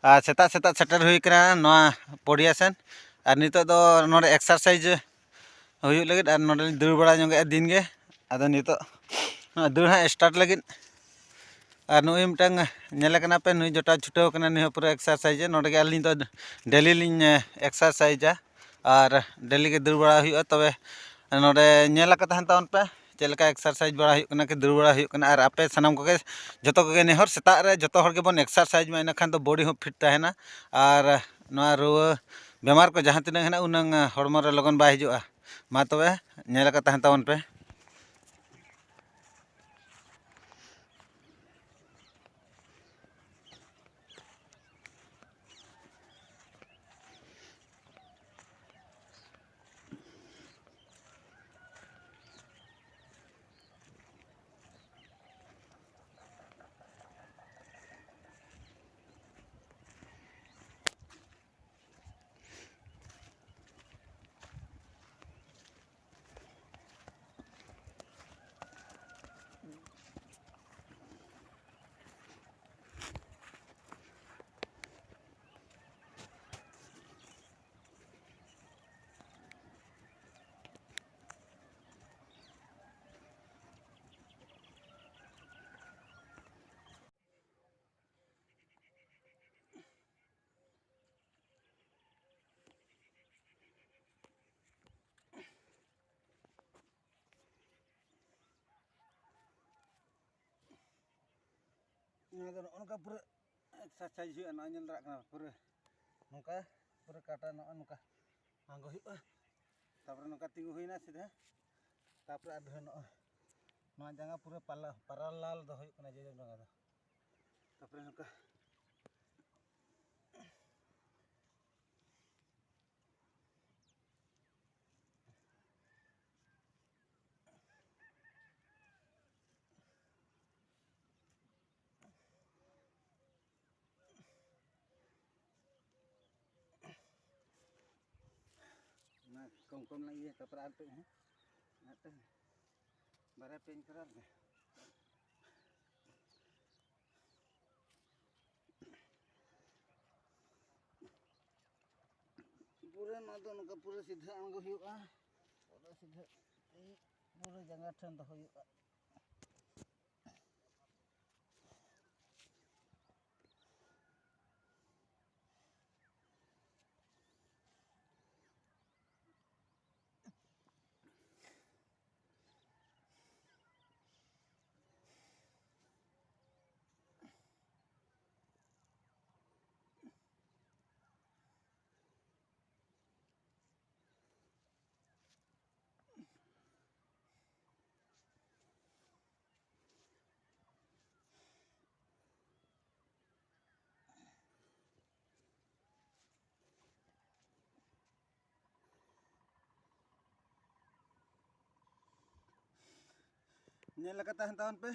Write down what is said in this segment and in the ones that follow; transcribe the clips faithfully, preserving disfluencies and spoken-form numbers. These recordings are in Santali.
ᱟᱨ ᱥᱮᱛᱟᱜ ᱥᱮᱛᱟᱜ ᱥᱮᱴᱮᱨ ᱦᱩᱭ ᱠᱟᱱᱟ ᱱᱚᱣᱟ ᱯᱚᱲᱤᱭᱟ ᱥᱮᱱ᱾ ᱟᱨ ᱱᱤᱛᱚᱜ ᱫᱚ ᱱᱚᱰᱮ ᱮᱠᱥᱟᱨᱥᱟᱭᱤᱡᱽ ᱦᱩᱭᱩᱜ ᱞᱟᱹᱜᱤᱫ, ᱟᱨ ᱱᱚᱰᱮ ᱞᱤᱧ ᱫᱟᱹᱲ ᱵᱟᱲᱟ ᱧᱚᱜᱮᱜᱼᱟ ᱫᱤᱱ ᱜᱮ᱾ ᱟᱫᱚ ᱱᱤᱛᱚᱜ ᱱᱚᱣᱟ ᱫᱟᱹᱲ ᱦᱟᱸᱜ ᱥᱴᱟᱨᱴ ᱞᱟᱹᱜᱤᱫ᱾ ᱟᱨ ᱱᱩᱭ ᱢᱤᱫᱴᱟᱝ ᱧᱮᱞᱮ ᱠᱟᱱᱟ ᱯᱮ, ᱱᱩᱭ ᱡᱚᱴᱟᱣ ᱪᱷᱩᱴᱟᱹᱣ ᱠᱟᱱᱟ, ᱱᱩᱭ ᱦᱚᱸ ᱯᱩᱨᱟᱹ ᱮᱠᱥᱟᱨᱥᱟᱭᱤᱡᱽ᱾ ᱱᱚᱰᱮ ᱜᱮ ᱟᱹᱞᱤᱧ ᱫᱚ ᱰᱮᱞᱤ ᱞᱤᱧ ᱮᱠᱥᱟᱨᱥᱟᱭᱤᱡᱟ ᱟᱨ ᱰᱮᱞᱤ ᱜᱮ ᱫᱟᱹᱲ ᱵᱟᱲᱟ ᱦᱩᱭᱩᱜᱼᱟ᱾ ᱛᱚᱵᱮ ᱱᱚᱰᱮ ᱧᱮᱞ ᱟᱠᱟᱫ ᱛᱟᱦᱮᱱ ᱛᱟᱵᱚᱱ ᱯᱮ ᱪᱮᱫ ᱞᱮᱠᱟ ᱮᱠᱥᱟᱨᱥᱟᱭᱤᱡᱽ ᱵᱟᱲᱟ ᱦᱩᱭᱩᱜ ᱠᱟᱱᱟ ᱠᱤ ᱫᱟᱹᱲ ᱵᱟᱲᱟ ᱦᱩᱭᱩᱜ ᱠᱟᱱᱟ᱾ ᱟᱨ ᱟᱯᱮ ᱥᱟᱱᱟᱢ ᱠᱚᱜᱮ, ᱡᱚᱛᱚ ᱠᱚᱜᱮ ᱱᱮᱦᱚᱨ ᱥᱮᱛᱟᱜ ᱨᱮ ᱡᱚᱛᱚ ᱦᱚᱲ ᱜᱮᱵᱚᱱ ᱮᱠᱥᱟᱨᱥᱟᱭᱤᱡᱽ ᱢᱟ, ᱤᱱᱟᱹᱠᱷᱟᱱ ᱫᱚ ᱵᱚᱰᱤ ᱦᱚᱸ ᱯᱷᱤᱴ ᱛᱟᱦᱮᱱᱟ᱾ ᱟᱨ ᱱᱚᱣᱟ ᱨᱩᱣᱟᱹ ᱵᱮᱢᱟᱨ ᱠᱚ ᱡᱟᱦᱟᱸ ᱛᱤᱱᱟᱹᱜ ᱦᱮᱱᱟᱜ ᱩᱱᱟᱹᱝ ᱦᱚᱲᱢᱚ ᱨᱮ ᱞᱚᱜᱚᱱ ᱵᱟᱭ ᱦᱤᱡᱩᱜᱼᱟ᱾ ᱢᱟ ᱛᱚᱵᱮ ᱧᱮᱞ ᱟᱠᱟᱫ ᱛᱟᱦᱮᱱ ᱛᱟᱵᱚᱱ ᱯᱮ᱾ ᱱᱚᱣᱟ ᱫᱚ ᱱᱚᱜᱼᱚ ᱱᱚᱝᱠᱟ ᱯᱩᱨᱟᱹ ᱮᱠᱥᱟᱨᱥᱟᱭᱤᱡᱽ ᱦᱩᱭᱩᱜᱼᱟ᱾ ᱱᱚᱜᱼᱚᱭ ᱧᱮᱞ ᱫᱟᱲᱮᱭᱟᱜ ᱠᱟᱱᱟ ᱯᱩᱨᱟᱹ ᱱᱚᱝᱠᱟ, ᱯᱩᱨᱟᱹ ᱠᱟᱴᱟ ᱱᱚᱜᱼᱚ ᱱᱚᱝᱠᱟ ᱟᱬᱜᱚ ᱦᱩᱭᱩᱜᱼᱟ᱾ ᱛᱟᱨᱯᱚᱨᱮ ᱱᱚᱝᱠᱟ ᱛᱤᱸᱜᱩ ᱦᱩᱭᱱᱟ ᱥᱤᱫᱷᱟᱹ, ᱛᱟᱨᱯᱚᱨᱮ ᱟᱨ ᱫᱷᱟᱨᱮ ᱱᱚᱜᱼᱚᱭ ᱱᱚᱣᱟ ᱡᱟᱸᱜᱟ ᱯᱩᱨᱟᱹ ᱯᱟᱞᱟ ᱯᱟᱨᱟᱞᱟᱞ ᱫᱚᱦᱚ ᱦᱩᱭᱩᱜ ᱠᱟᱱᱟ ᱡᱚᱡᱚᱢ ᱡᱟᱸᱜᱟ ᱫᱚ᱾ ᱛᱟᱨᱯᱚᱨᱮ ᱱᱚᱝᱠᱟ ᱚᱱᱟ ᱠᱚᱢ ᱠᱚᱢ ᱞᱟᱝ ᱤᱭᱟᱹ, ᱛᱟᱨᱯᱚᱨᱮ ᱟᱨ ᱢᱤᱫᱴᱮᱡ ᱦᱮᱸ, ᱢᱤᱫᱴᱮᱡ ᱵᱟᱨᱭᱟ ᱯᱮᱧ ᱠᱚᱨᱟᱣ ᱞᱮᱜᱮ᱾ ᱚᱱᱟ ᱫᱚ ᱱᱚᱝᱠᱟ ᱯᱩᱨᱟᱹ ᱥᱤᱫᱷᱟᱹ ᱟᱬᱜᱚ ᱦᱩᱭᱩᱜᱼᱟ, ᱯᱩᱨᱟᱹ ᱥᱤᱫᱷᱟᱹ ᱛᱮ ᱯᱩᱨᱟᱹ ᱡᱟᱸᱜᱟ ᱴᱷᱮᱱ ᱫᱚᱦᱚ ᱦᱩᱭᱩᱜᱼᱟ᱾ ᱧᱮᱞ ᱞᱮᱠᱟ ᱛᱟᱦᱮᱱ ᱛᱟᱵᱚᱱ ᱯᱮ᱾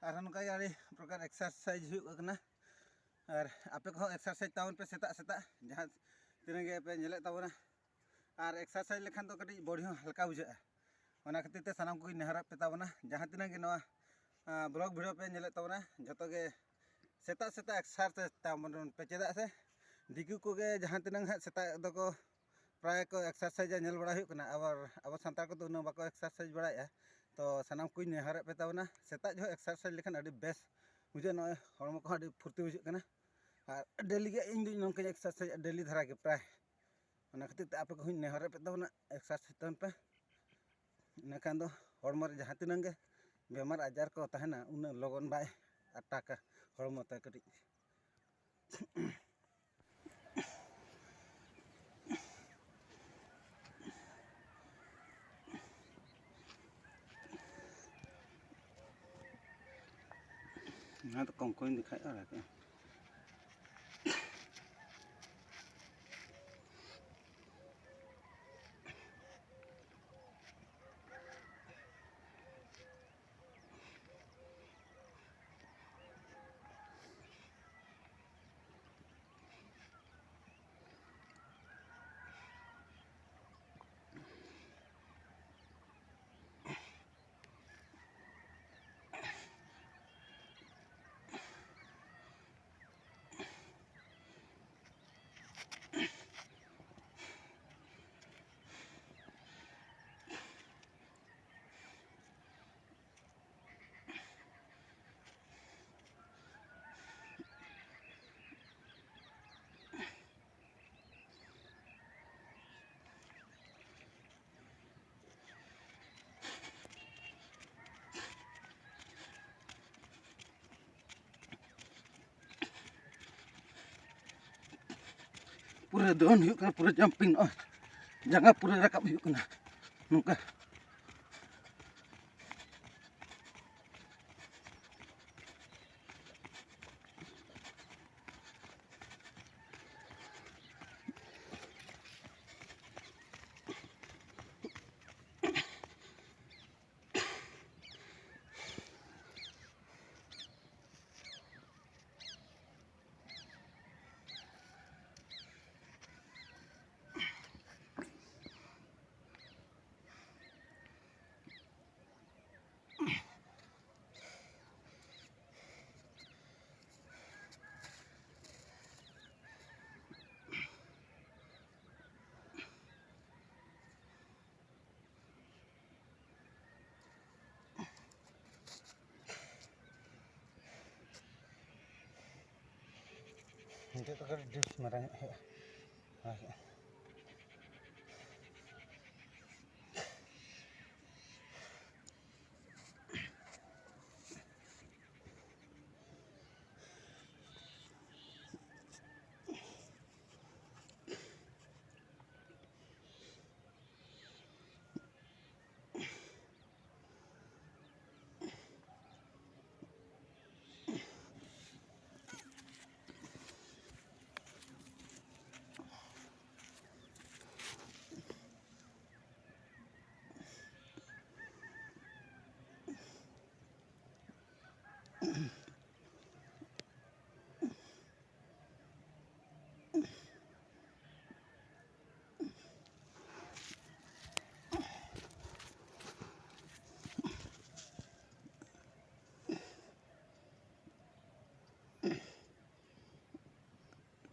ᱟᱨᱦᱚᱸ ᱱᱚᱝᱠᱟ ᱜᱮ ᱟᱹᱰᱤ ᱯᱨᱚᱠᱟᱨ ᱮᱠᱥᱟᱨᱥᱟᱭᱤᱡᱽ ᱦᱩᱭᱩᱜ ᱠᱟᱱᱟ᱾ ᱟᱨ ᱟᱯᱮ ᱠᱚᱦᱚᱸ ᱮᱠᱥᱟᱨᱥᱟᱭᱤᱡᱽ ᱛᱟᱵᱚᱱ ᱯᱮ ᱥᱮᱛᱟᱜ ᱥᱮᱛᱟᱜ, ᱡᱟᱦᱟᱸ ᱛᱤᱱᱟᱹᱜ ᱜᱮ ᱯᱮ ᱧᱮᱞᱮᱫ ᱛᱟᱵᱚᱱᱟ᱾ ᱟᱨ ᱮᱠᱥᱟᱨᱥᱟᱭᱤᱡᱽ ᱞᱮᱠᱷᱟᱱ ᱫᱚ ᱠᱟᱹᱴᱤᱡ ᱵᱚᱰᱤ ᱦᱚᱸ ᱦᱟᱞᱠᱟ ᱵᱩᱡᱷᱟᱹᱜᱼᱟ᱾ ᱚᱱᱟ ᱠᱷᱟᱹᱛᱤᱨ ᱛᱮ ᱥᱟᱱᱟᱢ ᱠᱚᱜᱮᱧ ᱱᱮᱦᱚᱨᱮᱫ ᱯᱮ ᱛᱟᱵᱚᱱᱟ, ᱡᱟᱦᱟᱸ ᱛᱤᱱᱟᱹᱜ ᱜᱮ ᱱᱚᱣᱟ, ᱟᱸ, ᱵᱞᱚᱜ ᱵᱷᱤᱰᱤᱭᱳ ᱯᱮ ᱧᱮᱞᱮᱫ ᱛᱟᱵᱚᱱᱟ, ᱡᱚᱛᱚ ᱜᱮ ᱥᱮᱛᱟᱜ ᱥᱮᱛᱟᱜ ᱮᱠᱥᱟᱨᱥᱟᱭᱤᱡᱽ ᱛᱟᱵᱚᱱ ᱯᱮ, ᱪᱮᱫᱟᱜ ᱥᱮ ᱫᱤᱠᱩ ᱠᱚᱜᱮ ᱡᱟᱦᱟᱸ ᱛᱤᱱᱟᱹᱜ ᱦᱟᱸᱜ ᱥᱮᱛᱟᱜ ᱫᱚᱠᱚ ᱯᱨᱟᱭ ᱠᱚ ᱮᱠᱥᱟᱨᱥᱟᱭᱤᱡᱟ, ᱧᱮᱞ ᱵᱟᱲᱟ ᱦᱩᱭᱩᱜ ᱠᱟᱱᱟ᱾ ᱟᱵᱟᱨ ᱟᱵᱚ ᱥᱟᱱᱛᱟᱲ ᱠᱚᱫᱚ ᱩᱱᱟᱹᱜ ᱵᱟᱠᱚ ᱮᱠᱥᱟᱨᱥᱟᱭᱤᱡᱽ ᱵᱟᱲᱟᱭᱮᱫᱼᱟ᱾ ᱛᱚ ᱥᱟᱱᱟᱢ ᱠᱚᱧ ᱱᱮᱦᱚᱨᱮᱫ ᱯᱮ ᱛᱟᱵᱚᱱᱟ, ᱥᱮᱛᱟᱜ ᱡᱚᱦᱚᱜ ᱮᱠᱥᱟᱨᱥᱟᱭᱤᱡᱽ ᱞᱮᱠᱷᱟᱱ ᱟᱹᱰᱤ ᱵᱮᱥ ᱵᱩᱡᱷᱟᱹᱜᱼᱟ, ᱱᱚᱜᱼᱚᱭ ᱦᱚᱲᱢᱚ ᱠᱚᱦᱚᱸ ᱟᱹᱰᱤ ᱯᱷᱩᱨᱛᱤ ᱵᱩᱡᱷᱟᱹᱜ ᱠᱟᱱᱟ᱾ ᱟᱨ ᱰᱮᱞᱤ ᱜᱮ ᱤᱧ ᱫᱚᱧ ᱱᱚᱝᱠᱟᱧ ᱮᱠᱥᱟᱨᱥᱟᱭᱤᱡᱟ, ᱰᱮᱞᱤ ᱫᱷᱟᱨᱟ ᱜᱮ ᱯᱨᱟᱭ᱾ ᱚᱱᱟ ᱠᱷᱟᱹᱛᱤᱨ ᱛᱮ ᱟᱯᱮ ᱠᱚᱦᱚᱸᱧ ᱱᱮᱦᱚᱨᱮᱫ ᱯᱮ ᱛᱟᱵᱚᱱᱟ, ᱮᱠᱥᱟᱨᱥᱟᱭᱤᱡᱽ ᱛᱟᱵᱚᱱ ᱯᱮ᱾ ᱤᱱᱟᱹᱠᱷᱟᱱ ᱫᱚ ᱦᱚᱲᱢᱚ ᱨᱮ ᱡᱟᱦᱟᱸ ᱛᱤᱱᱟᱹᱜ ᱜᱮ ᱵᱮᱢᱟᱨ ᱟᱡᱟᱨ ᱠᱚ ᱛᱟᱦᱮᱱᱟ, ᱩᱱᱟᱹᱜ ᱞᱚᱜᱚᱱ ᱵᱟᱭ ᱟᱴᱟᱠᱟ ᱦᱚᱲᱢᱚ ᱛᱮ ᱠᱟᱹᱴᱤᱡ᱾ ᱱᱚᱣᱟ ᱫᱚ ᱠᱚᱢ ᱠᱚᱢᱤᱧ ᱫᱮᱠᱷᱟᱣᱮᱫᱼᱟ, ᱟᱲᱟᱜ ᱠᱟᱜᱼᱟ᱾ ᱯᱩᱨᱟᱹ ᱫᱚᱱ ᱦᱩᱭᱩᱜ ᱠᱟᱱᱟ, ᱯᱩᱨᱟᱹ ᱡᱟᱢᱯᱤᱝ, ᱱᱚᱜᱼᱚᱭ ᱡᱟᱸᱜᱟ ᱯᱩᱨᱟᱹ ᱨᱟᱠᱟᱵ ᱦᱩᱭᱩᱜ ᱠᱟᱱᱟ ᱱᱚᱝᱠᱟ᱾ ᱱᱤᱛᱚᱜ ᱫᱚ ᱠᱟᱹᱴᱤᱡ ᱰᱤᱯᱥ ᱢᱟᱨᱟᱝ ᱧᱚᱜ ᱦᱩᱭᱩᱜᱼᱟ᱾ ᱦᱳᱭ᱾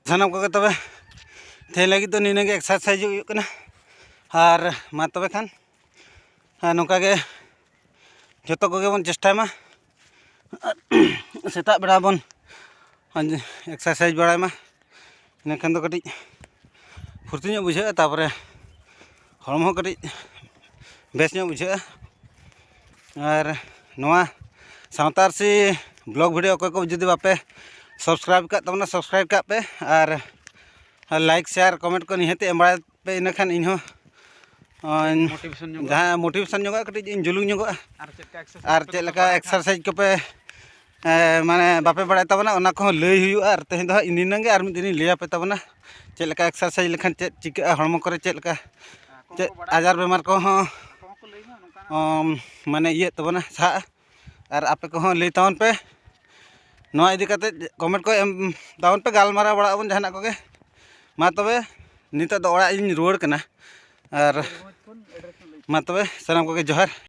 ᱥᱟᱱᱟᱢ ᱠᱚᱜᱮ ᱛᱚᱵᱮ ᱛᱮᱦᱮᱧ ᱞᱟᱹᱜᱤᱫ ᱫᱚ ᱱᱤᱱᱟᱹᱜ ᱜᱮ ᱮᱠᱥᱟᱨᱥᱟᱭᱤᱡᱽ ᱦᱩᱭᱩᱜ ᱠᱟᱱᱟ᱾ ᱟᱨ ᱢᱟ ᱛᱚᱵᱮ ᱠᱷᱟᱱ, ᱟᱨ ᱱᱚᱝᱠᱟ ᱜᱮ ᱡᱚᱛᱚ ᱠᱚᱜᱮ ᱵᱚᱱ ᱪᱮᱥᱴᱟᱭ ᱢᱟ, ᱥᱮᱛᱟᱜ ᱵᱮᱲᱟ ᱵᱚᱱ ᱮᱠᱥᱟᱨᱥᱟᱭᱤᱡᱽ ᱵᱟᱲᱟᱭ ᱢᱟ᱾ ᱤᱱᱟᱹᱠᱷᱟᱱ ᱫᱚ ᱠᱟᱹᱴᱤᱡ ᱯᱷᱩᱨᱛᱤ ᱧᱚᱜ ᱵᱩᱡᱷᱟᱹᱜᱼᱟ, ᱛᱟᱯᱚᱨᱮ ᱦᱚᱲᱢᱚ ᱦᱚᱸ ᱠᱟᱹᱴᱤᱡ ᱵᱮᱥ ᱧᱚᱜ ᱵᱩᱡᱷᱟᱹᱜᱼᱟ᱾ ᱟᱨ ᱱᱚᱣᱟ ᱥᱟᱶᱛᱟ ᱟᱹᱨᱥᱤ ᱵᱞᱚᱜ ᱵᱷᱤᱰᱤᱭᱳ ᱚᱠᱚᱭ ᱠᱚ ᱡᱩᱫᱤ ᱵᱟᱯᱮ ᱥᱟᱵᱥᱠᱨᱟᱭᱤᱵ ᱠᱟᱜ ᱛᱟᱵᱚᱱᱟ, ᱥᱟᱵᱥᱠᱨᱟᱭᱤᱵ ᱠᱟᱜ ᱯᱮ᱾ ᱟᱨ ᱞᱟᱭᱤᱠ ᱥᱮᱭᱟᱨ ᱠᱚᱢᱮᱱᱴ ᱠᱚ ᱱᱤᱦᱟᱹᱛ ᱮᱢ ᱵᱟᱲᱟᱭ ᱯᱮ, ᱤᱱᱟᱹᱠᱷᱟᱱ ᱤᱧᱦᱚᱸ ᱚᱸ, ᱢᱳᱴᱤᱵᱷᱮᱥᱚᱱ ᱧᱚᱜᱚᱜᱼᱟ᱾ ᱡᱟᱦᱟᱸ ᱢᱳᱴᱤᱵᱷᱮᱥᱚᱱ ᱧᱚᱜᱚᱜᱼᱟ, ᱠᱟᱹᱴᱤᱡ ᱤᱧ ᱡᱩᱞᱩᱝ ᱧᱚᱜᱚᱜᱼᱟ᱾ ᱟᱨ ᱪᱮᱫ ᱞᱮᱠᱟ ᱮᱠᱥᱟᱨᱥᱟᱭᱤᱡᱽ ᱟᱨ ᱠᱚᱯᱮ ᱪᱮᱫ ᱞᱮᱠᱟ ᱵᱟᱲᱟᱭ ᱠᱷᱟᱱ ᱮᱠᱥᱟᱨᱥᱟᱭᱤᱡᱽ ᱠᱚᱯᱮ ᱮ, ᱢᱟᱱᱮ ᱵᱟᱯᱮ ᱵᱟᱲᱟᱭ ᱛᱟᱵᱚᱱᱟ, ᱚᱱᱟ ᱠᱚᱦᱚᱸ ᱞᱟᱹᱭ ᱦᱩᱭᱩᱜᱼᱟ᱾ ᱟᱨ ᱛᱮᱦᱮᱧ ᱫᱚ ᱦᱟᱸᱜ ᱤᱧ ᱱᱤᱱᱟᱹᱝ ᱜᱮ, ᱟᱨ ᱢᱤᱫ ᱫᱤᱱᱤᱧ ᱞᱟᱹᱭ ᱟᱯᱮ ᱛᱟᱵᱚᱱᱟ ᱪᱮᱫ ᱞᱮᱠᱟ ᱮᱠᱥᱟᱨᱥᱟᱭᱤᱡᱽ ᱞᱮᱠᱷᱟᱱ ᱪᱮᱫ ᱪᱤᱠᱟᱹᱜᱼᱟ ᱦᱚᱲᱢᱚ ᱠᱚᱨᱮ, ᱪᱮᱫ ᱞᱮᱠᱟ ᱪᱮᱫ ᱟᱡᱟᱨ ᱵᱮᱢᱟᱨ ᱠᱚᱦᱚᱸ ᱚᱢ, ᱢᱟᱱᱮ ᱤᱭᱟᱹᱜ ᱛᱟᱵᱚᱱᱟ, ᱥᱟᱦᱟᱜᱼᱟ᱾ ᱟᱨ ᱟᱯᱮ ᱠᱚᱦᱚᱸ ᱞᱟᱹᱭ ᱛᱟᱵᱚᱱ ᱯᱮ, ᱱᱚᱣᱟ ᱤᱫᱤ ᱠᱟᱛᱮ ᱠᱚᱢᱮᱱᱴ ᱠᱚ ᱮᱢ ᱛᱟᱵᱚᱱ ᱯᱮ, ᱜᱟᱞᱢᱟᱨᱟᱣ ᱵᱟᱲᱟᱜ ᱟᱵᱚᱱ ᱡᱟᱦᱟᱱᱟᱜ ᱠᱚᱜᱮ᱾ ᱢᱟ ᱛᱚᱵᱮ, ᱱᱤᱛᱚᱜ ᱫᱚ ᱚᱲᱟᱜ ᱤᱧ ᱨᱩᱣᱟᱹᱲ ᱠᱟᱱᱟ᱾ ᱟᱨ ᱢᱟ ᱛᱚᱵᱮ, ᱥᱟᱱᱟᱢ ᱠᱚᱜᱮ ᱡᱚᱦᱟᱨ᱾